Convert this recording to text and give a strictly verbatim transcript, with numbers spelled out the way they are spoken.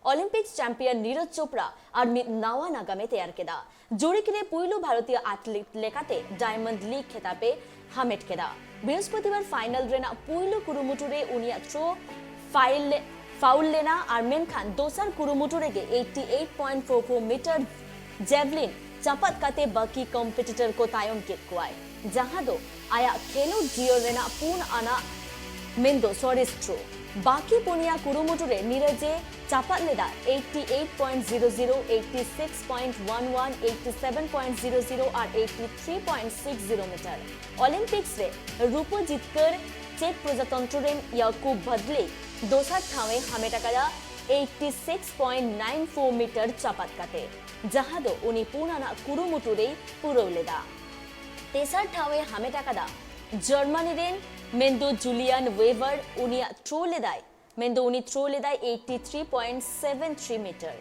Olympic champion Neeraj ᱪᱳᱯᱲᱟ ᱟᱨ ᱢᱤᱫ ᱱᱟᱣᱟ ᱱᱟᱜᱟᱢᱮ ᱛᱮᱭᱟᱨ ᱠᱮᱫᱟ᱾ ᱡᱩᱲᱤ ᱨᱮ ᱯᱩᱭᱞᱩ ᱵᱷᱟᱨᱚᱛᱤᱭᱚ ᱟᱛᱷᱞᱮᱴ ᱞᱮᱠᱟᱛᱮ ᱰᱟᱭᱢᱚᱱᱰ ᱞᱤᱜᱽ ᱠᱷᱮᱛᱟᱵ ᱮ ᱦᱟᱢᱮᱴ ᱠᱮᱫᱟ᱾ ᱵᱨᱤᱦᱚᱥᱯᱚᱛᱤᱵᱟᱨ ᱯᱷᱟᱭᱱᱟᱞ ᱨᱮᱱᱟᱜ ᱯᱩᱭᱞᱩ ᱠᱩᱨᱩᱢᱩᱴᱩ ᱨᱮ ᱩᱱᱤᱭᱟᱜ ᱛᱷᱨᱳ ᱯᱷᱟᱭᱤᱞ ᱯᱷᱟᱩᱞ ᱞᱮᱱᱟ ᱟᱨ ᱢᱮᱱᱠᱷᱟᱱ ᱫᱚᱥᱟᱨ ᱠᱩᱨᱩᱢᱩᱴᱩ ᱨᱮᱜᱮ eighty eight point four four meter ᱡᱮᱵᱷᱞᱤᱱ ᱪᱟᱯᱟᱫ ᱠᱟᱛᱮ ᱵᱟᱹᱠᱤ ᱠᱚᱢᱯᱤᱴᱤᱴᱚᱨ ᱠᱚ ᱛᱟᱭᱚᱢ ᱠᱮᱫ ᱠᱚᱣᱟᱭ, ᱡᱟᱦᱟᱸ ᱫᱚ ᱟᱭᱟᱜ ᱠᱷᱮᱞᱳᱰ ᱡᱤᱭᱚᱱ ᱨᱮᱱᱟᱜ ᱯᱩᱱ ᱟᱱᱟᱜ ᱢᱮᱱᱫᱚ ᱥᱚᱨᱮᱥ ᱛᱷᱨᱳ᱾ ᱵᱟᱹᱠᱤ ᱯᱩᱱᱭᱟ ᱠᱩᱨᱩᱢᱩᱴᱩ ᱨᱮ ᱱᱤᱨᱚᱡᱽ ᱮ ᱪᱟᱯᱟᱫ ᱞᱮᱫᱟ eighty eight point zero zero, eighty six point one one, eighty seven point zero zero ᱟᱨ eighty three point six zero meter᱾ Olympics ᱨᱮ ᱨᱩᱯᱟᱹ ᱡᱤᱛᱠᱟᱹᱨ ᱪᱮᱠ ᱯᱨᱚᱡᱟᱛᱚᱱᱛᱨᱚ ᱨᱮᱱ ᱭᱟᱠᱩᱵ ᱵᱷᱟᱫᱞᱮ ᱫᱚᱥᱟᱨ ᱴᱷᱟᱶ ᱮ ᱦᱟᱢᱮᱴ ᱟᱠᱟᱫᱟ eighty six point nine four meter ᱪᱟᱯᱟᱫ ᱠᱟᱛᱮ, ᱡᱟᱦᱟᱸ ᱫᱚ ᱩᱱᱤ ᱯᱩᱱ ᱟᱱᱟᱜ ᱠᱩᱨᱩᱢᱩᱴᱩ ᱨᱮᱭ ᱯᱩᱨᱟᱹᱣ ᱞᱮᱫᱟ᱾ ᱛᱮᱥᱟᱨ ᱴᱷᱟᱶ ᱮ ᱦᱟᱢᱮᱴ ᱟᱠᱟᱫᱟ ᱡᱟᱨᱢᱟᱱᱤ ᱨᱮᱱ ᱢᱮᱱᱫᱚ ᱡᱩᱞᱤᱭᱟᱱ ᱣᱮᱵᱟᱨ᱾ ᱩᱱᱤᱭᱟᱜ ᱛᱷᱨᱳ ᱞᱮᱫᱟᱭ ᱢᱮᱱᱫᱚ ᱩᱱᱤ ᱛᱷᱨᱳ ᱞᱮᱫᱟᱭ eighty three point seven three meter᱾